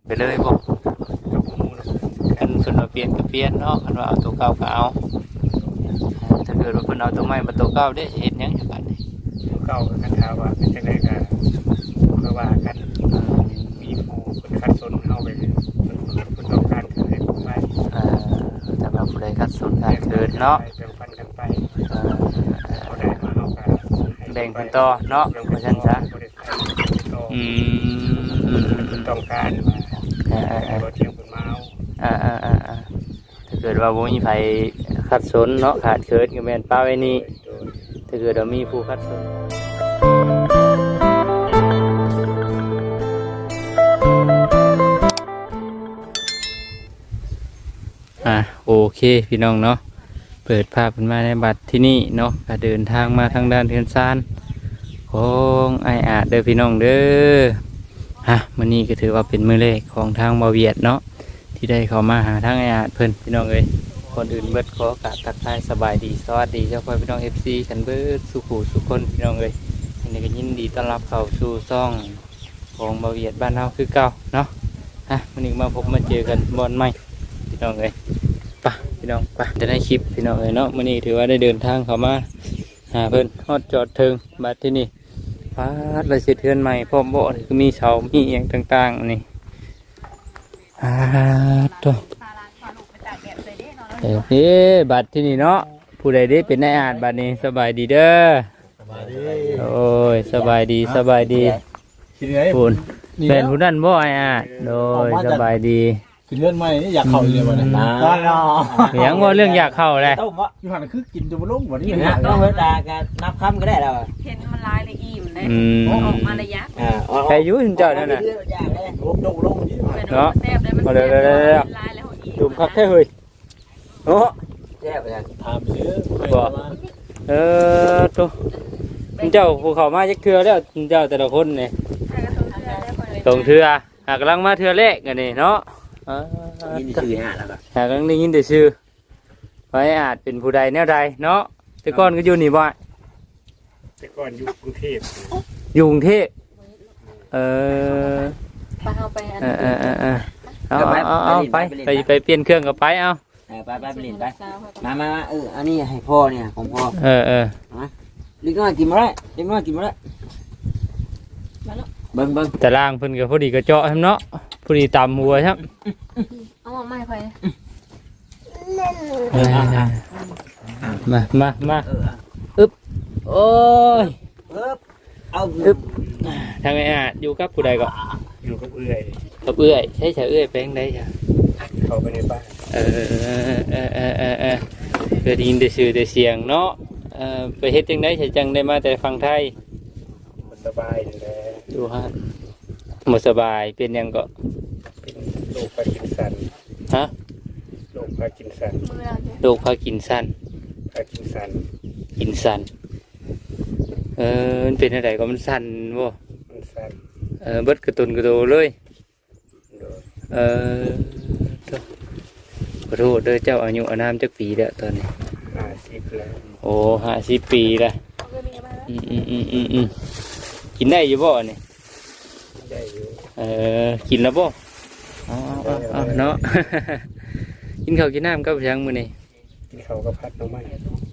ໄປເລີຍບໍ່? ກໍບໍ່ຮູ້ນຳ. ຄັນເພິ່ນວ່າປ່ຽນກໍປ່ຽນເນາະ, ຄັນວ່າເອົາໂຕເກົ່າກໍເອົາ. ເອີ ຖ້າເກີດວ່າເພິ່ນເອົາໂຕໃໝ່ມາໂຕເກົ່າເດ້ ຊິເຮັດຫຍັງບັດນີ້? ໂຕເກົ່າກໍຄັນຖ້າວ່າເປັນຈັ່ງໃດກໍຄ່ອຍວ່າກັນ. ເອີ ມີຜູ້ເພິ່ນຂັດສົນເຮົາໄປ ເພິ່ນຕ້ອງການຄືນໃຫ້ໄປ. ເອີ ຖ້າວ່າຜູ້ໃດຂັດສົນການຄືນເນາະ ແບ່ງປັນກັນໄປ. ເອີ ເອີ ເອີ ຜູ້ໃດມາເຮົາກໍໃຫ້ ແບ່ງເພິ່ນຕໍ່ເນາະ ແບ່ງເພິ່ນ ວ່າຊັ້ນຊະ. ອືມ ອືມ ອືມ ອືມ ຕ້ອງການວ່າ ເອີ ເອີ ເອີ ໃຫ້ບໍ່ທຽງເພິ່ນມາເອົາ. ເອີ ເອີ ເອີ ເອີ ຖ້າເກີດວ່າບໍ່ມີໃຜຂັດສົນເນາະ ຂາດເຂີນກໍແມ່ນປະໄວ້ນີ້. ໂດຍ ຖ້າເກີດວ່າມີຜູ້ຂັດສົນ ອ່າ ໂອເຄພີ່ນ້ອງເນາະ, ເປີດພາບຂຶ້ນມາໃນບັດທີນີ້ເນາະ ກະເດີນທາງມາທາງດ້ານເຮືອນຊານຂອງອ້າຍອາດເດີພີ່ນ້ອງເດີ. ອ່າ ມື້ນີ້ກໍຖືວ່າເປັນມື້ແລກຂອງທາງບ່າວຫວຽດເນາະ ທີ່ໄດ້ເຂົ້າມາຫາທາງອ້າຍອາດເພິ່ນພີ່ນ້ອງເອີຍ. ກ່ອນອື່ນເບິດຂໍກາບທັກທາຍສະບາຍດີ ສະຫວັດດີເຈົ້າພໍ່ພີ່ນ້ອງ ເອັຟຊີ ກັນເບິດສູ່ຜູ້ສູ່ຄົນພີ່ນ້ອງເອີຍ. ຈັ່ງໃດກໍຍິນດີຕ້ອນຮັບເຂົ້າສູ່ຊ່ອງ ຂອງບ່າວຫວຽດບ້ານເຮົາຄືເກົ່າເນາະ. ອ່ະ ມື້ນີ້ມາພົບມາເຈີກັນບ່ອນໃໝ່ພີ່ນ້ອງເອີຍ. ໄປພີ່ນ້ອງ ໄປ ແຕ່ໃນຄລິບພີ່ນ້ອງເອີຍເນາະ. ມື້ນີ້ຖືວ່າໄດ້ເດີນທາງເຂົ້າມາຫາເພິ່ນຮອດຈອດເຖິງ. ບັດທີນີ້ ປາດ ລະເຮັດເຮືອນໃໝ່ພ້ອມບໍ່? ຄືມີເສົາມີຫຍັງຕ່າງໆນີ້. ປາດໂທ້ ເອີ ເອີ ບັດທີນີ້ເນາະ ຜູ້ໃດເດ້ເປັນນາຍອາດບັດນີ້? ສະບາຍດີເດີ. ສະບາຍດີ. ໂອ້ຍ ສະບາຍດີ ສະບາຍດີ. ກິນໄດ້ ພຸ້ນ ນີ້ ແມ່ນຜູ້ນັ້ນບໍ່ອ້າຍອາດ? ໂດຍ ສະບາຍດີ. ຂຶ້ນເຮືອນໃໝ່ນີ້ຢາກເຂົ້າອີກແລ້ວບັດນີ້. ອືມ ຫຍັງ ເວົ້າເລື່ອງຢາກເຂົ້າແຫຼະ. ຢູ່ຫັ້ນຄືກິນຈະບໍ່ລົງບັດນີ້. ກິນ ຕ້ອງເວລາກໍນັບຄຳກໍໄດ້ແລ້ວ. ເຫັນມັນຫຼາຍແລ້ວອີ່ມເດ້. ອືມ ອອກມາລະຢາກ. ອ່າ ໃຄຢູ່ເຈົ້ານັ້ນນະ. ເນາະ ແຊບເດ້ ມັນ ເອົາເດີ ເດີ ເດີ ເດີ ຫຼາຍແລ້ວອີ່ມ. ດຸມຄັກແທ້ເຮີ້ຍ. ໂອ້ ແຊບ ຖາມຊື່ບໍ່? ເອີ ໂຕ ເຈົ້າຜູ້ເຂົ້າມາຈັກເທື່ອແລ້ວ ເຈົ້າແຕ່ລະຄົນນີ້? ສອງເທື່ອ. ຫາກຳລັງມາເທື່ອແລກອັນນີ້ເນາະ. ເອີ ໄດ້ຍິນຊື່ຫາແລ້ວກໍ ຫາກຳລັງໄດ້ຍິນແຕ່ຊື່. ໄວ້ອາດເປັນຜູ້ໃດແນວໃດເນາະ. ແຕ່ກ່ອນກໍຢູ່ນີ້ບໍ່? ແຕ່ກ່ອນຢູ່ກຸງເທບ. ຢູ່ກຸງເທບ. ເອີ ໄປເຮົາໄປອັນ ເອີ ເອີ ເອີ ເອີ ເອົາ ເອົາ ເອົາ ໄປ ໄປ ໄປ ໄປປ່ຽນເຄື່ອງກໍໄປ ເອົາ. ເອີ ໄປ ໄປ ໄປຫຼິ້ນໄປ. ມາ ມາ ມາ ເອີ ອັນນີ້ໃຫ້ພໍ່ນີ້ ຂອງພໍ່. ເອີ ເອີ ມາ ເດັກນ້ອຍກິນບໍ່ໄດ້ ເດັກນ້ອຍກິນບໍ່ໄດ້. ມາເນາະ ເບິ່ງ ເບິ່ງ ຕາລາງເພິ່ນກໍພໍດີກະເຈາະຊ້ຳເນາະ ພໍດີຕຳຫົວຊ້ຳ. ເອົາອອກມາໃຫ້ຂ້ອຍ. ເອີ ມາ ມາ ມາ. ເອີ ອຶບ ໂອ້ຍ ເອີ ອຶບ. ທາງອ້າຍອາດຢູ່ກັບຜູ້ໃດເກາະ? ຢູ່ກັບເອື້ອຍ. ກັບເອື້ອຍ. ໃສ ໃສເອື້ອຍ ໄປທາງໃດຊະ? ເຂົ້າໄປໃນບ້ານ. ເອີ ເອີ ເອີ ເອີ ເອີ ເອີ ເອີ ໄດ້ຍິນແຕ່ຊື່ແຕ່ສຽງເນາະ. ເອີ ໄປເຮັດຈັ່ງໃດຊະ ຈັ່ງໄດ້ມາແຕ່ຝັ່ງໄທ? ບໍ່ສະບາຍນີ້ແຫຼະ. ຢູ່ຫັ້ນ ບໍ່ສະບາຍ ເປັນຫຍັງເກາະ? ເປັນໂລກພາກິນສັນ. ຮະ? ໂລກພາກິນສັນ. ໂລກພາກິນສັນ. ພາກິນສັນ. ກິນສັນ. ເອີ ມັນເປັນແນວໃດເກາະ? ມັນສັ່ນບໍ່? ມັນສັ່ນ. ເອີ ເບິດກະຕົນກະໂຕເລີຍ. ໂດຍ. ເອີ ໂທ້ ຂໍໂທດເດີ ເຈົ້າອາຍຸອານາມຈັກປີແລ້ວຕອນນີ້? ຫ້າສິບແລ້ວ. ໂອ້ ຫ້າສິບປີແລ້ວ. ອືມໆໆໆ ກິນໄດ້ຢູ່ບໍ່ອັນນີ້? ໄດ້ຢູ່. ເອີ ກິນແລ້ວບໍ່? ເອົາໆໆ ເນາະ. ກິນເຂົ້າກິນນ້ຳກັບຫຍັງມື້ນີ້? ກິນເຂົ້າກັບຜັດໜໍ່ໄມ້.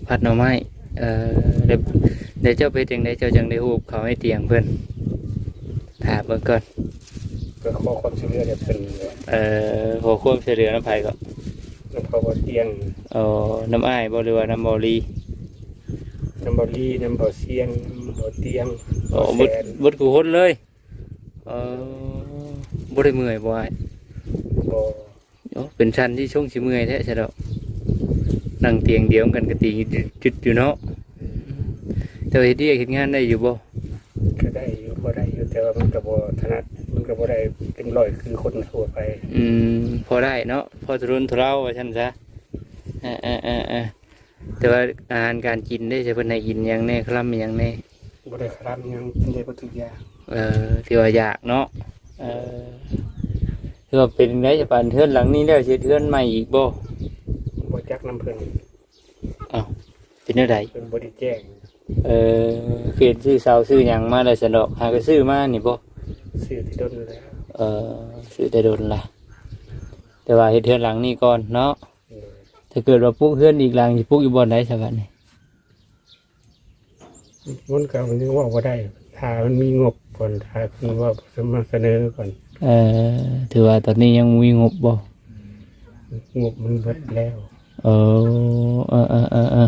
ຜັດໜໍ່ໄມ້. ເອີ ແລ້ວ ແລ້ວເຈົ້າໄປຈັ່ງໃດ ເຈົ້າຈັ່ງໄດ້ຮູ້ເຂົ້າໃຫ້ຕຽງເພິ່ນ? ຖາມເບິ່ງກ່ອນ. ກໍຂໍຄວາມຊ່ວຍເຫຼືອຈາກເພິ່ນ. ເອີ ຂໍຄວາມຊ່ວຍເຫຼືອນຳໃຜເກາະ? ນຳພໍ່ບ່າວຕຽງ. ອໍ ນຳອ້າຍບໍ່ ຫຼືວ່ານຳບ່າວລີ? ນຳບ່າວລີ ນຳບ່າວຊຽງ ນຳບ່າວຕຽງ. ອໍ ເບິດ ເບິດຄູ່ຄົນເລີຍ. ເອີ ບໍ່ໄດ້ເມື່ອຍບໍ່ອ້າຍ? ບໍ່. ໂອ້ ເປັນຊັ້ນທີ່ຊົງຊິເມື່ອຍແທ້ຊະດອກ ນັ່ງຕຽງດຽວກັນກໍຕີຈຸດຢູ່ເນາະ. ເຈົ້າເຮັດວຽກເຮັດງານໄດ້ຢູ່ບໍ່? ກໍໄດ້ຢູ່ ພໍໄດ້ຢູ່ ແຕ່ວ່າມັນກໍບໍ່ຖະໜັດ ມັນກໍບໍ່ໄດ້ເຕັມຮ້ອຍຄືຄົນທົ່ວໄປ. ອືມ ພໍໄດ້ເນາະ ພໍທຸລົນທຸເລົາວ່າຊັ້ນຊະ. ເອີໆໆໆ ແຕ່ວ່າອາຫານການກິນເດ້ ເພິ່ນໃຫ້ກິນຫຍັງແດ່ ຄະລຳຫຍັງແດ່? ບໍ່ໄດ້ຄະລຳຫຍັງ ກິນໄດ້ເບິດທຸກຢ່າງ. ເອີ ຖືວ່າຢາກເນາະ. ເອີ ຖືວ່າເປັນຈັ່ງໃດ ຈະປານເຮືອນຫຼັງນີ້ແລ້ວ ຊິເຮັດເຮືອນໃໝ່ອີກບໍ່? ບໍ່ຈັກນຳເພິ່ນ. ອ້າວ ເປັນແນວໃດ? ເພິ່ນບໍ່ໄດ້ແຈ້ງ. ເອີ ຄືເຫັນຊື້ເສົາຊື້ຫຍັງມາແລ້ວຊັ້ນດອກ ຫາກໍຊື້ມານີ້ບໍ່? ຊື້ແຕ່ດົນແລ້ວ. ເອີ ຊື້ແຕ່ດົນລະ ແຕ່ວ່າເຮັດເຮືອນຫຼັງນີ້ກ່ອນເນາະ. ໂດຍ ຖ້າເກີດວ່າປຸກເຮືອນອີກຫຼັງ ຊິປຸກຢູ່ບ່ອນໃດຊະບັດນີ້? ມັນກໍຍັງເວົ້າບໍ່ໄດ້ ຖ້າມັນມີງົບກ່ອນ ຖ້າເພິ່ນເວົ້າສະ ມາສະເໜີກ່ອນ. ເອີ ຖືວ່າຕອນນີ້ຍັງບໍ່ມີງົບບໍ່? ງົບມັນເບິດແລ້ວ. ເອີ ເອີ ເອີ ເອີ ເອີ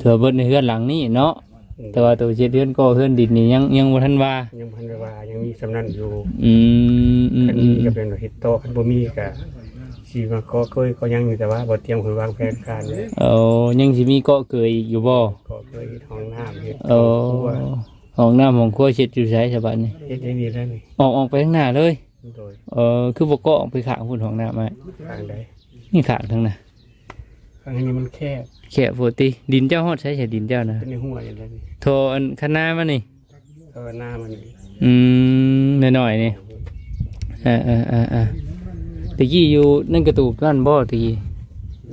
ຖືວ່າເບິດໃນເຮືອນຫຼັງນີ້ເນາະ. ອືມ ແຕ່ວ່າໂຕເຮັດເຮືອນກໍ່ເຮືອນດິນນີ້ຍັງ ຍັງບໍ່ທັນວ່າ ຍັງບໍ່ທັນໄດ້ວ່າ ຍັງມີສ່ຳນັ້ນຢູ່. ອືມ ອືມ ຄັນມີ ອືມ ກໍເປັນວ່າເຮັດຕໍ່ ຄັນບໍ່ມີກໍຊິມາກໍ່ເກີຍກໍ່ຫຍັງຢູ່ ແຕ່ວ່າບໍ່ຕຽມ ເພິ່ນວາງແຜນການແລ້ວ. ໂອ້ ຍັງຊິມີກໍ່ເກີຍອີກຢູ່ບໍ່? ກໍ່ເກີຍເຮັດຫ້ອງນ້ຳ ເຮັດ ໂອ້ ຫ້ອງຄົວ ຫ້ອງນ້ຳຫ້ອງຄົວເຮັດຢູ່ໃສຊະບັດນີ້? ເຮັດຢູ່ນີ້ແຫຼະນີ້ ອອກ ອອກໄປທາງໜ້າເລີຍ. ໂດຍ ເອີ ຄືບໍ່ກໍ່ອອກໄປຂ້າງພຸ້ນຫ້ອງນ້ຳອ້າຍ? ຂ້າງໃດ? ນີ້ຂ້າງທາງໜ້າ ຂ້າງນີ້ມັນແຄບ ແຄບໂພດຕິ. ດິນເຈົ້າຮອດໃສຊະ? ດິນເຈົ້ານະ ເປັນໃນຫ້ວຍແລ້ວນີ້ ທໍ່ອັນຄັນນາມານີ້ ເອີ ນາມັນນີ້ ອືມ ນ້ອຍໆນີ້. ເອີໆໆໆ ຕະກີ້ຢູ່ນັ້ນກະຕູບນັ້ນບໍ່ຕະກີ້?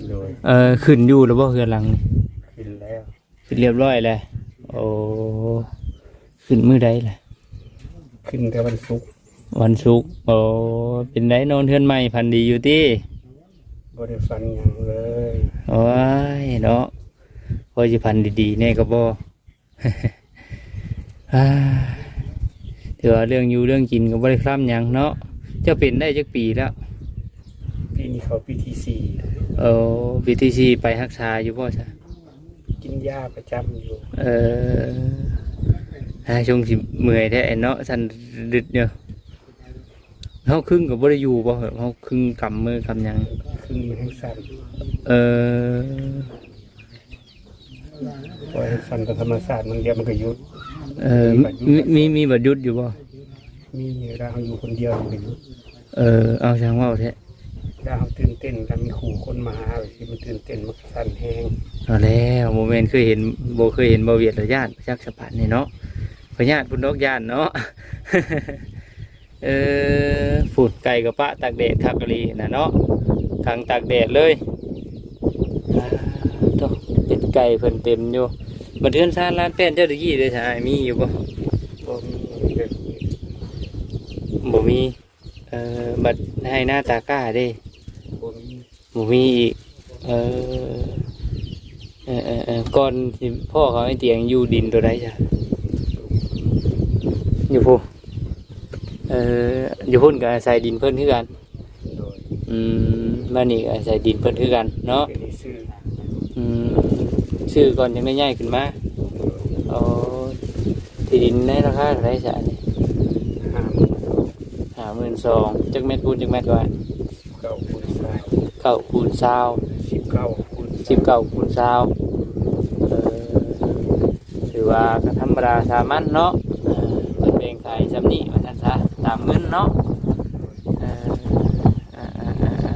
ໂດຍ ເອີ ຂຶ້ນຢູ່ແລ້ວບໍ່ເຮືອນຫຼັງນີ້? ຂຶ້ນແລ້ວ ຂຶ້ນລຽບຮ້ອຍແລ້ວ. ໂອ້ ຂຶ້ນມື້ໃດລະ? ຂຶ້ນແຕ່ວັນສຸກ ວັນສຸກ. ໂອ້ ເປັນໃດນອນເຮືອນໃໝ່ ຝັນດີຢູ່ຕິ? ບໍ່ໄດ້ຝັນຫຍັງເລີຍ. ໂອ້ຍເນາະ ພໍຊິຝັນດີໆແດ່ກໍບໍ່. ອ່າ ຖືວ່າເລື່ອງຢູ່ເລື່ອງກິນກໍບໍ່ໄດ້ຄລຳຫຍັງເນາະ. ເຈົ້າເປັນໄດ້ຈັກປີແລ້ວ? ປີນີ້ເຂົ້າປີທີສີ່. ໂອ້ ປີທີສີ່ ໄປຮັກສາຢູ່ບໍ່ຊະ? ກິນຢາປະຈຳຢູ່. ເອີ ອ່າ ຊົງຊິເມື່ອຍແທ້ເນາະ ສັ່ນດຶດຢູ່. ເຮົາຄຶງກໍບໍ່ໄດ້ຢູ່ບໍ່? ເຮົາຄຶງກຳມືກຳຫຍັງ? ຄຶງມັນແຮງສັ່ນ. ເອີ ປ່ອຍໃຫ້ສັ່ນຕາມທຳມະຊາດມັນ ດຽວມັນກໍຢຸດ. ເອີ ມີບັດຢຸດ ມີ ມີ ມີບັດຢຸດຢູ່ບໍ່? ມີ ເວລາເຮົາຢູ່ຄົນດຽວມັນກໍຢຸດ. ເອີ ເອົາ ຊ່າງເວົ້າແທ້. ເວລາເຮົາຕື່ນເຕັ້ນ ຖ້າມີຄູ່ຄົນມາຫາ ມັນຕື່ນເຕັ້ນ ມັນກໍສັ່ນແຮງ. ເອົາແລ້ວ ບໍ່ແມ່ນເຄີຍເຫັນ ບໍ່ເຄີຍເຫັນບ່າວວຽດລະຢ້ານຈັກສະປານນີ້ເນາະ. ພະຍາດພຸ້ນດອກຢ້ານເນາະ. ເອີ ພຸ້ນ ໄກ່ກໍປະຕາກແດດຄັກອີ່ຫຼີນະເນາະ ຂັງຕາກແດດເລີຍ. ອ່າ ໂທ້ ເປັດໄກ່ເພິ່ນເຕັມຢູ່. ບັດເຮືອນຊານລານແປ້ນເຈົ້າຕະກີ້ເດ້ຊະ ມີຢູ່ບໍ່? ບໍ່ມີ ບໍ່ມີ. ເອີ ບັດໄຮ່ນາຕາກ້າເດ້? ບໍ່ມີ ບໍ່ມີອີກ. ເອີ ເອີ ເອີ ເອີ ກ່ອນຊິພໍ້ເຂົາ ໄອ້ຕຽງຢູ່ດິນໂຕໃດຊະ? ຢູ່ພຸ້ນ. ເອີ ຢູ່ພຸ້ນກໍອາໄສດິນເພິ່ນຄືກັນ. ໂດຍ ອືມ ມານີ້ກໍອາໄສດິນເພິ່ນຄືກັນເນາະ. ເປັນຊື່ ອືມ ຊື້ກ່ອນຈັ່ງໄດ້ຍ້າຍຂຶ້ນມາ. ໂດຍ ໂອ້ ທີ່ດິນໃນລາຄາເທົ່າໃດຊະອັນນີ້? ຫ້າໝື່ນ ຫ້າໝື່ນສອງ. ຈັກແມັດຄູນຈັກແມັດວະ? ສິບເກົ້າຄູນຊາວ ເກົ້າຄູນຊາວ ສິບເກົ້າຄູນຊາວ ສິບເກົ້າຄູນຊາວ. ເອີ ຖືວ່າກໍທຳມະດາສາມັນເນາະ. ເອີ ເພິ່ນແບ່ງຂາຍຊ່ຳນີ້ວ່າຊັ້ນຊະ ຕາມເງິນເນາະ. ເອີ ເອີ ເອີ ເອີ ເອີ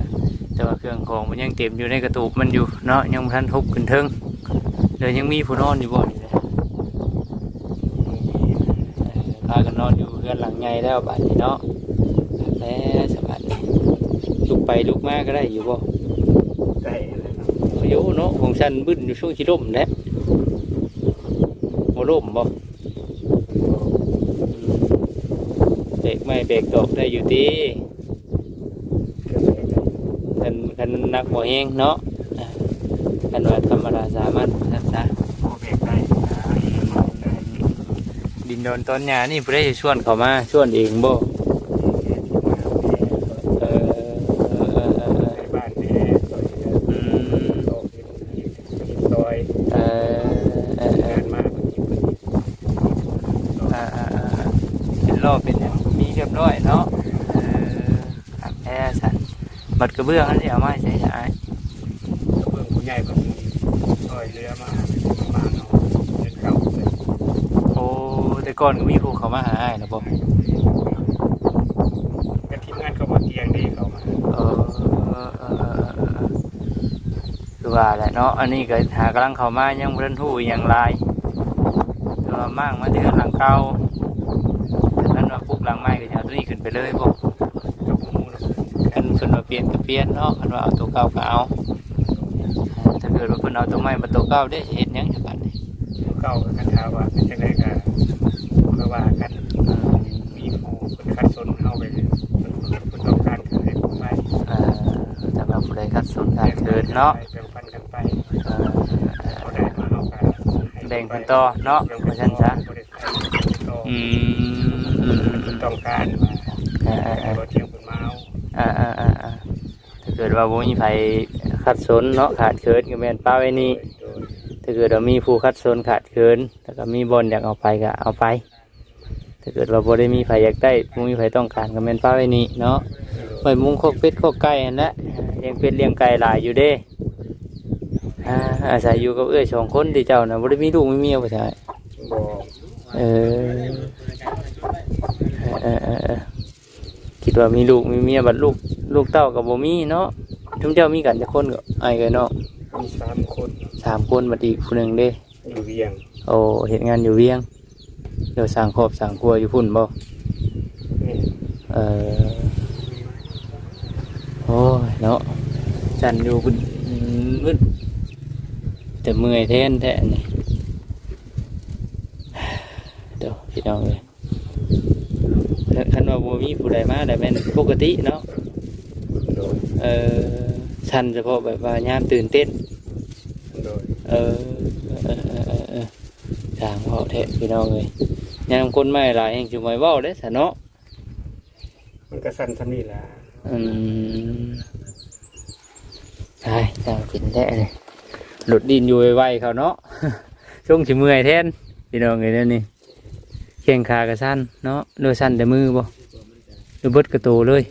ແຕ່ວ່າເຄື່ອງຂອງມັນຍັງເຕັມຢູ່ໃນກະຕູບມັນຢູ່ເນາະ ຍັງບໍ່ທັນທຸບຂຶ້ນເທິງ. ເລີຍຍັງມີຜູ້ນອນຢູ່ບໍ່ນີ້ນະ? ເອີ ພາກັນນອນຢູ່ເຮືອນຫຼັງໃຫຍ່ແລ້ວບາດນີ້ເນາະ. ແລ້ວສະບາດນີ້ ລຸກໄປລຸກມາກໍໄດ້ຢູ່ບໍ່? ໄດ້ແລ້ວເນາະ. ໂອ້ໂຫເນາະ ຂອງຊັ້ນບຶ້ນຢູ່ ຊ່ວງຊິລົ້ມແຫຼະ. ບໍ່ລົ້ມບໍ່? ອືມ ແບກໄມ້ແບກຕອກໄດ້ຢູ່ຕິ? ຄັນ ຄັນໜັກບໍ່ແຮງເນາະ. ອ່າ ຄັນວ່າທຳມະດາສາມັນວ່າຊັ້ນຊະ ພໍແບກໄດ້. ດິນດອນຕອນຫຍ້ານີ້ຜູ້ໃດຊິຊວນເຂົ້າມາ? ຊວນເອງບໍ່? ເອີ ເອີ ເອີ ເອີ ໃນບ້ານແດ່ ຊ່ອຍເຫຼືອ ອືມ ຊອຍ ເອີ ເອີ ເອີ ເອີ ງານມາເພິ່ນ ເພິ່ນ ເອີ ເອີ ເອີ ເປັນລໍ້ເປັນຫຍັງມີຮຽບຮ້ອຍເນາະ. ເອີ ຄັກແທ້ຊັ້ນ. ບັດກະເບື້ອງອັນນີ້ເອົາມາໃສ່ຊະອ້າຍ? ກະເບື້ອງຜູ້ໃຫຍ່ເພິ່ນຊ່ອຍເຫຼືອມາ ມາເອົາເງິນເກົ່າ. ໂອ້ ແຕ່ກ່ອນກໍມີຜູ້ເຂົ້າມາຫາອ້າຍແລ້ວບໍ່? ກໍທີມງານເຂົາມາຕຽງເດ້ ເຂົາມາ. ເອີ ເອີ ເອີ ເອີ ເອີ ຄືວ່າແຫຼະເນາະ ອັນນີ້ກໍຫາກຳລັງເຂົ້າມາ ຍັງບໍ່ທັນຮູ້ອີ່ຫຍັງຫຼາຍ. ແຕ່ວ່າມ້າງມາແຕ່ເຮືອນຫຼັງເກົ່າ ຄັນວ່າປຸກຫຼັງໃໝ່ກໍຈະເອົາໂຕນີ້ຂຶ້ນໄປເລີຍບໍ່? ກໍບໍ່ຮູ້ນະ ຄັນເພິ່ນວ່າປ່ຽນກໍປ່ຽນເນາະ ຄັນວ່າເອົາໂຕເກົ່າກໍເອົາ. ຖ້າເກີດວ່າເພິ່ນເອົາໂຕໃໝ່ ບັດໂຕເກົ່າເດ້ ຊິເຮັດຫຍັງຊະບັດນີ້? ໂຕເກົ່າກໍຄັນຖ້າວ່າເປັນຈັ່ງໃດກໍຄ່ອຍວ່າກັນ. ເອີ ມີ ຜູ້ເພິ່ນຂັດສົນເຮົາໄປ ເພິ່ນຕ້ອງການເຮົາໃຫ້ເຂົາໄປ ອ່າ ສຳລັບຜູ້ໃດຂັດສົນຂາດເຂີນເນາະ ແບ່ງປັນກັນໄປ ເອີ ເອີ ເອີ ເຮົາໄດ້ມາເຮົາກໍໃຫ້ ແບ່ງເພິ່ນຕໍ່ເນາະ ແບ່ງເພິ່ນ ວ່າຊັ້ນຊະ ບໍ່ໄດ້ໃຫ້ເພິ່ນຕໍ່ ອືມ ອືມ ອືມ ເພິ່ນຕ້ອງການວ່າ ເອີ ເອີ ເອີ ໃຫ້ບໍ່ທຽງເພິ່ນມາເອົາ ເອີ ເອີ ເອີ ເອີ ຖ້າເກີດວ່າບໍ່ມີໃຜຂັດສົນເນາະ ຂາດເຂີນກໍແມ່ນປະໄວ້ນີ້ ໂດຍ ໂດຍ ຖ້າເກີດວ່າມີຜູ້ຂັດສົນຂາດເຂີນ ແລ້ວກໍມີບ່ອນຢາກເອົາໄປກໍເອົາໄປ ຖ້າເກີດວ່າບໍ່ໄດ້ມີໃຜຢາກໄດ້ ບໍ່ມີໃຜຕ້ອງການກໍແມ່ນປະໄວ້ນີ້ເນາະ ໄວ້ມຸງຄອກເປັດຄອກໄກ່ຫັ້ນແຫຼະ ລ້ຽງເປັດລ້ຽງໄກ່ຫຼາຍຢູ່ເດ້ ອາ ອາໄສຢູ່ກັບເອື້ອຍສອງຄົນຕິເຈົ້ານະ ບໍ່ໄດ້ມີລູກມີເມຍບໍ່ຊະ? ບໍ່ ເອີ ເອີ ເອີ ເອີ ຄິດວ່າມີລູກມີເມຍ ບັດລູກ ລູກເຕົ້າກໍບໍ່ມີເນາະ ຊຸມເຈົ້າມີກັນຈັກຄົນກໍ ອ້າຍເອື້ອຍນ້ອງ? ມີສາມຄົນ ສາມຄົນ ບັດອີກຜູ້ໜຶ່ງເດ້? ຢູ່ວຽງ ໂອ້ ເຮັດງານຢູ່ວຽງ ແລ້ວສ້າງຄອບສ້າງຄົວຢູ່ພຸ້ນບໍ່? ແມ່ນ ເອີ ໂອ້ຍເນາະ ຊັ້ນຢູ່ພຸ້ນ ອືມ ແຕ່ເມື່ອຍແທນແທ້ອັນນີ້ ໂທ້ ພີ່ນ້ອງເອີຍ ຄັນວ່າບໍ່ມີຜູ້ໃດມາແລ້ວແມ່ນປົກກະຕິເນາະ ໂດຍ ເອີ ສັ່ນສະເພາະແບບວ່າຍາມຕື່ນເຕັ້ນ ໂດຍ ເອີ ເອີ ຊ່າງເວົ້າແທ້ພີ່ນ້ອງເອີຍ ຍາມຄົນມາຫຼາຍແຮ່ງຊິບໍ່ໃຫ້ເວົ້າເດ້ຊະເນາະ ມັນກໍສັ່ນສ່ຳນີ້ແຫຼະ ອືມ ຕາຍ ຊ່າງເປັນແທ້ນີ້ ລົດດິ້ນຢູ່ໄວໆເຂົາເນາະ ຊົງຊິເມື່ອຍແທນ ພີ່ນ້ອງເອີຍ ແນວນີ້ ແຂ້ງຂາກໍສັ່ນເນາະ ຫຼືສັ່ນແຕ່ມືບໍ່ ຫຼືເບິດກະໂຕເລີຍ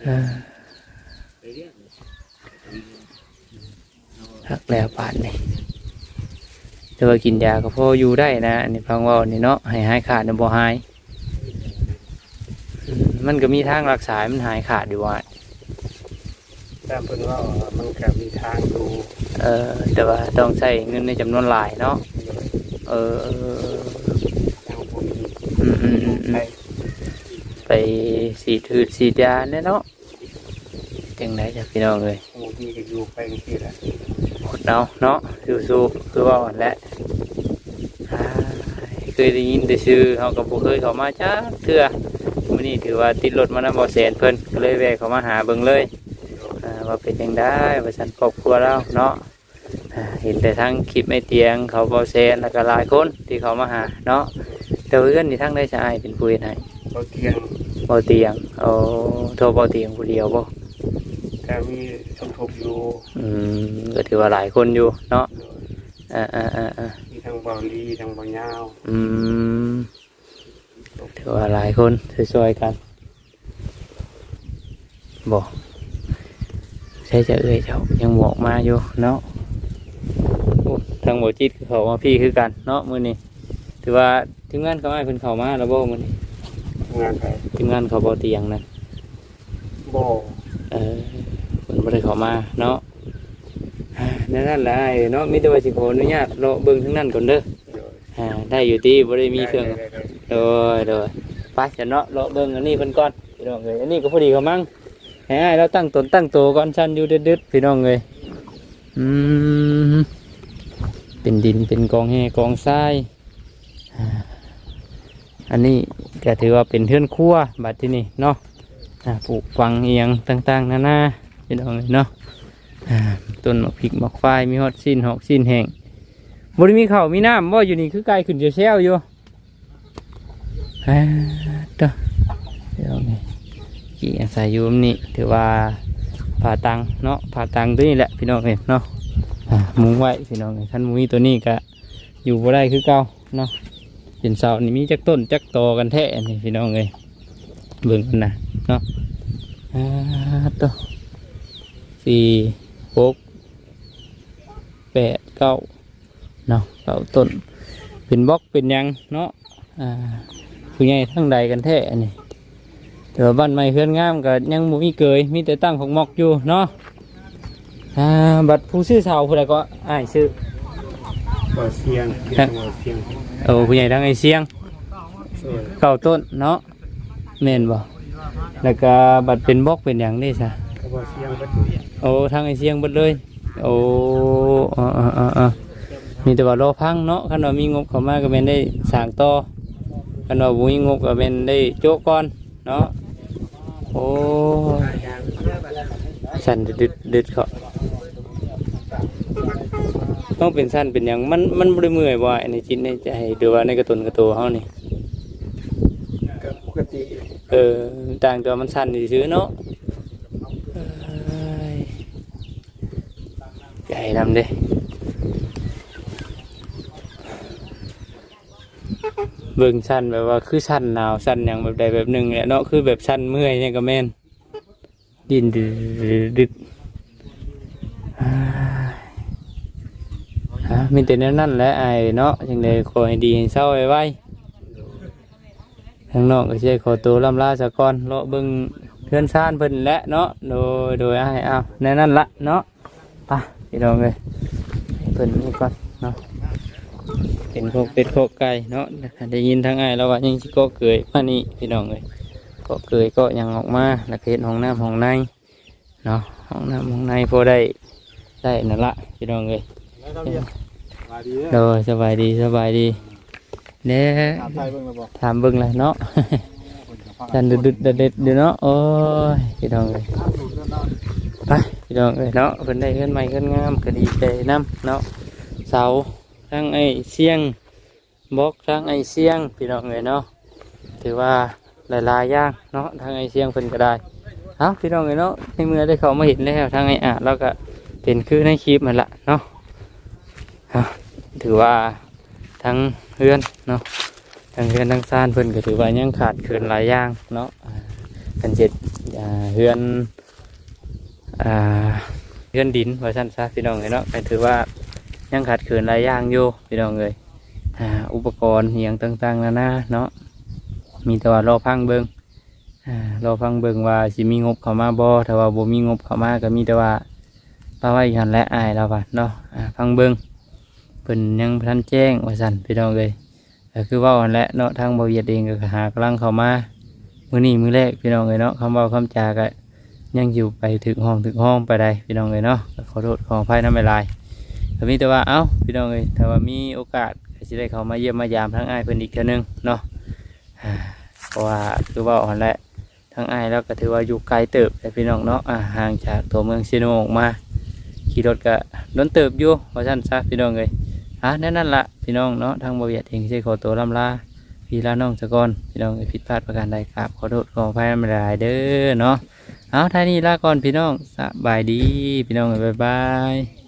ເອີ ຄັກແລ້ວບາດນີ້ ແຕ່ວ່າກິນຢາກໍພໍຢູ່ໄດ້ນະ ອັນນີ້ຟັງເວົ້ານີ້ເນາະ ໃຫ້ຫາຍຂາດນີ້ບໍ່ຫາຍ ອືມ ມັນກໍມີທາງລັກສາໃຫ້ມັນຫາຍຂາດຢູ່ວ່າ ຕາມເພິ່ນເວົ້າມັນກໍມີທາງຢູ່ ເອີ ແຕ່ວ່າຕ້ອງໃຊ້ເງິນໃນຈຳນວນຫຼາຍເນາະ ໂດຍ ເອີ ຍັງບໍ່ມີ ອືມໆໆໆ ໄປ ໄປສີດພືດສີດຢາແດ່ເນາະ ຈັ່ງໃດຈ້ະພີ່ນ້ອງເອີຍ ບໍ່ມີກໍຢູ່ໄປຈັ່ງຊີ້ແຫຼະ ອົດເອົາເນາະ ສູ້ໆ ຄືເວົ້າຫັ້ນແຫຼະ ອ້າຍ ເຄີຍໄດ້ຍິນແຕ່ຊື່ ເຮົາກໍບໍ່ເຄີຍເຂົ້າມາຈັກເທື່ອ ມື້ນີ້ຖືວ່າຕິດລົດມານຳບໍ່ແສນເພິ່ນ ກໍເລີຍແວ່ເຂົ້າມາຫາເບິ່ງເລີຍ ອ່າ ວ່າເປັນຈັ່ງໃດ ວ່າຊັ້ນ ຄອບຄົວລາວເນາະ ອ່າ ເຫັນແຕ່ທາງຄລິບໄອ້ຕຽງເຂົາ ເບົາແສນ ແລ້ວກໍຫຼາຍຄົນທີ່ເຂົ້າມາຫາເນາະ ແຕ່ວ່າເຮືອນນີ້ທາງໃດຊະອ້າຍເປັນຜູ້ເຮັດໃຫ້? ເບົາຕຽງ ເບົາຕຽງ ໂອ້ ໂທເບົາຕຽງຜູ້ດຽວບໍ່? ກໍມີສົມທົບຢູ່ ອືມ ກໍຖືວ່າຫຼາຍຄົນຢູ່ເນາະ ໂດຍ ເອີໆໆໆ ມີທັງເບົາລີ ທັງເບົາຍາວ ອືມ ຖືວ່າຫຼາຍຄົນຊ່ວຍໆກັນ ບໍ່ ໃຊ່ ຈະເອື້ອຍເຈົ້າຍັງບອກມາຢູ່ເນາະ ໂອ້ ທາງບໍ່ຈິດກໍເຂົ້າມາພີ້ຄືກັນເນາະ ມື້ນີ້ ຖືວ່າທີມງານຂອງອ້າຍເພິ່ນເຂົ້າມາແລ້ວບໍ່ມື້ນີ້? ທີມງານໃຜ? ທີມງານເຂົາບໍ່ຕຽງນັ້ນ ບໍ່ ເອີ ເພິ່ນບໍ່ໄດ້ເຂົ້າມາເນາະ ອ່າ ແນວນັ້ນແຫຼະອ້າຍເນາະ ມີແຕ່ວ່າຊິຂໍອະນຸຍາດເລາະເບິ່ງທາງນັ້ນກ່ອນເດີ ໂດຍ ອ່າ ໄດ້ຢູ່ຕິ ບໍ່ໄດ້ມີເຄື່ອງ ໄດ້ໆໆ ໂດຍ ໂດຍ ໄປຊັ້ນເນາະ ເລາະເບິ່ງອັນນີ້ເພິ່ນກ່ອນ ພີ່ນ້ອງເອີຍ ອັນນີ້ກໍພໍດີກຳລັງໃຫ້ອ້າຍລາວຕັ້ງຕົນຕັ້ງໂຕກ່ອນ ສັ່ນຢູ່ດຶດໆ ພີ່ນ້ອງເອີຍ ອືມ ເປັນດິນເປັນກອງແຮ່ກອງຊາຍ ອ່າ ອັນນີ້ກໍຖືວ່າເປັນເຮືອນຄົວບັດທີນີ້ເນາະ ອ່າ ປູກຝັງອີ່ຫຍັງຕ່າງໆນານາ ພີ່ນ້ອງເອີຍເນາະ ອ່າ ຕົ້ນໝາກພິກໝາກຝ້າຍ ມີຮອດຊີ້ນຫອກຊີ້ນແຫ້ງ ບໍ່ໄດ້ມີເຂົ້າມີນ້ຳບໍ່? ຢູ່ນີ້ຄືໄກ່ຂຶ້ນແຊວໆຢູ່ ອ່າ ເດີ ພີ່ນ້ອງເອີຍ ທີ່ອາໄສຢູ່ນີ້ ຖືວ່າຜາຕັງເນາະ ຜາຕັງຕົວນີ້ແຫຼະ ພີ່ນ້ອງເອີຍເນາະ ອ່າ ມຸງໄວ້ ພີ່ນ້ອງເອີຍ ຄັນບໍ່ມີຕົວນີ້ກະຢູ່ບໍ່ໄດ້ຄືເກົ່າເນາະ ເປັນເສົານີ້ມີຈັກຕົ້ນຈັກຕໍກັນແທ້ ອັນນີ້ ພີ່ນ້ອງເອີຍ ເບິ່ງກັນນະເນາະ ອ່າ ໂຕ ສີ່ ຫົກ ແປດ ເກົ້າ ເນາະ ເກົ້າຕົ້ນ ເປັນບລັອກເປັນຫຍັງເນາະ ອ່າ ຜູ້ໃຫຍ່ທາງໃດກັນແທ້ອັນນີ້ ແຕ່ວ່າບ້ານໃໝ່ເຮືອນງາມກໍຍັງບໍ່ມີເກີຍ ມີແຕ່ຕັ້ງພວກມັອກຢູ່ເນາະ ອ່າ ບັດຜູ້ຊື້ເຊົ່າຜູ້ໃດກໍອ້າຍຊື່ ບໍ່ສຽງ ຮະ ບໍ່ສຽງ ໂອ້ ຜູ້ໃຫຍ່ທາງໄອ້ສຽງ ໂດຍ ເກົ້າຕົ້ນເນາະ ແມ່ນບໍ່? ແລ້ວກໍບັດເປັນບລັອກເປັນຫຍັງເດ້ຊະ? ກໍບໍ່ສຽງເບິດ ໂອ້ ທາງໄອ້ສຽງເບິດເລີຍ ໂອ້ ເອີໆໆ ມີແຕ່ວ່າລໍຟັງເນາະ ຄັນວ່າມີງົບເຂົ້າມາກໍແມ່ນໄດ້ສ້າງຕໍ່ ຄັນວ່າບໍ່ມີງົບກໍແມ່ນໄດ້ໂຈະກ່ອນເນາະ. ໂອ້ຍ ສັ່ນດຶດໆເນາະ. ຕ້ອງເປັນສັ່ນເປັນຫຍັງ ມັນ ມັນບໍ່ໄດ້ເມື່ອຍບໍ່ ໃນຈິດໃນໃຈ ຫຼືວ່າໃນກະຕົນກະໂຕເຮົານີ້? ກໍປົກກະຕິ. ເອີ ຕ່າງແຕ່ວ່າມັນສັ່ນຊື່ໆເນາະ. ເອີຍ ໃຫຍ່ນຳເດ້. ເບິ່ງສັ່ນແບບວ່າຄືສັ່ນໜາວ ສັ່ນຫຍັງແບບໃດແບບໜຶ່ງແຫຼະເນາະ ຄືແບບສັ່ນເມື່ອຍຫຍັງກໍແມ່ນ ດິ້ນດຶດໆ. ອາ ອາ ມີແຕ່ແນວນັ້ນແຫຼະອ້າຍເນາະ. ຈັ່ງໃດຂໍໃຫ້ດີໃຫ້ເຊົາໄວໆ. ທາງນ້ອງກໍຊິໄດ້ຂໍໂຕລ່ຳລາສາກ່ອນ ເລາະເບິ່ງເຮືອນຊານເພິ່ນແຫຼະເນາະ. ໂດຍ ໂດຍອ້າຍ ເອົາ ແນວນັ້ນລະເນາະ. ໄປພີ່ນ້ອງເອີຍ ເພິ່ນນີ້ກ່ອນເນາະ. ເປັນຄອກເປັດຄອກໄກ່ເນາະ. ໄດ້ຍິນທາງອ້າຍລາວວ່າຍັງຊິເກາະເກີຍມານີ້ພີ່ນ້ອງເອີຍ ເກາະເກີຍເກາະຫຍັງອອກມາ ແລ້ວກໍເຮັດຫ້ອງນ້ຳຫ້ອງໃນເນາະ. ຫ້ອງນ້ຳຫ້ອງໃນພໍໄດ້ ໄດ້ນັ້ນລະພີ່ນ້ອງເອີຍ. ສະບາຍດີເດີ. ໂດຍ ສະບາຍດີ ສະບາຍດີ. ແນ່ ຖາມໄທເບິ່ງແລ້ວບໍ່? ຖາມເບິ່ງແລ້ວເນາະ. ສັ່ນດຶດໆເດັດໆຢູ່ເນາະ. ໂອ້ຍ ພີ່ນ້ອງເອີຍ ໄປພີ່ນ້ອງເອີຍເນາະ. ເພິ່ນໄດ້ເຮືອນໃໝ່ເຮືອນງາມກໍດີໃຈນຳເນາະ. ເສົາທາງອ້າຍຊຽງ ບລັອກທາງອ້າຍຊຽງ ພີ່ນ້ອງເອີຍເນາະ. ຖືວ່າຫຼາຍໆຢ່າງເນາະ ທາງອ້າຍຊຽງເພິ່ນກໍໄດ້. ເອົ້າ ພີ່ນ້ອງເອີຍເນາະ ໃນເມື່ອໄດ້ເຂົ້າມາເຫັນແລ້ວ ທາງອ້າຍອາດລາວກໍເປັນຄືໃນຄລິບຫັ້ນລະເນາະ. ເອົ້າ ຖືວ່າ ທັງເຮືອນເນາະ ທັງເຮືອນທັງຊານເພິ່ນກໍຖືວ່າຍັງຂາດເຂີນຫຼາຍຢ່າງເນາະ. ອ່າ ເພິ່ນເຮັດ ອ່າ ເຮືອນ ອ່າ ເຮືອນດິນວ່າຊັ້ນຊະພີ່ນ້ອງເອີຍເນາະ ກໍຖືວ່າຍັງຂາດເຂີນຫຼາຍຢ່າງຢູ່ພີ່ນ້ອງເອີຍ. ອ່າ ອຸປະກອນອີ່ຫຍັງຕ່າງໆນານາເນາະ ມີແຕ່ວ່າລໍຟັງເບິ່ງ ອ່າ ລໍຟັງເບິ່ງວ່າຊິມີງົບເຂົ້າມາບໍ່. ຖ້າວ່າບໍ່ມີງົບເຂົ້າມາກໍມີແຕ່ວ່າປະໄວ້ຢູ່ຫັ້ນແຫຼະ ອ້າຍລາວວ່າເນາະ. ອ່າ ຟັງເບິ່ງ ເພິ່ນຍັງບໍ່ທັນແຈ້ງວ່າຊັ້ນພີ່ນ້ອງເອີຍ. ກໍຄືເວົ້າຫັ້ນແຫຼະເນາະ ທາງບ່າວວຽດເອງກໍຫາກຳລັງເຂົ້າມາມື້ນີ້ມື້ແລກພີ່ນ້ອງເອີຍເນາະ. ຄຳເວົ້າຄຳຈາກໍຍັງຢູ່ໄປຖືກຫ້ອງຖືກຫ້ອງໄປໃດພີ່ນ້ອງເອີຍເນາະ. ກໍຂໍໂທດຂໍອະໄພນຳຫຼາຍໆ ກໍມີແຕ່ວ່າ ເອົ້າ ພີ່ນ້ອງເອີຍ ຖ້າວ່າມີໂອກາດກໍຊິໄດ້ເຂົ້າມາຢ້ຽມມາຢາມທາງອ້າຍເພິ່ນອີກເທື່ອໜຶ່ງເນາະ. ອ່າ ເພາະວ່າຄືເວົ້າຫັ້ນແຫຼະ ທາງອ້າຍລາວກໍຖືວ່າຢູ່ໄກເຕີບແຫຼະພີ່ນ້ອງເນາະ. ອ່າ ຫ່າງຈາກຕົວເມືອງເຊໂນອອກມາ ຂີ່ລົດກໍດົນເຕີບຢູ່ວ່າຊັ້ນຊະພີ່ນ້ອງເອີຍ. ອ່າ ແນວນັ້ນລະພີ່ນ້ອງເນາະ ທາງບ່າວວຽດເອງຊິຂໍຕົວລ່ຳລາພີ່ລານ້ອງສາກ່ອນພີ່ນ້ອງເອີຍ. ຜິດພາດປະການໃດ ກາບຂໍໂທດຂໍອະໄພນຳຫຼາຍໆເດີເນາະ. ເອົາ ທ້າຍນີ້ລາກ່ອນພີ່ນ້ອງ ສະບາຍດີພີ່ນ້ອງເອີຍ ບາຍບາຍ.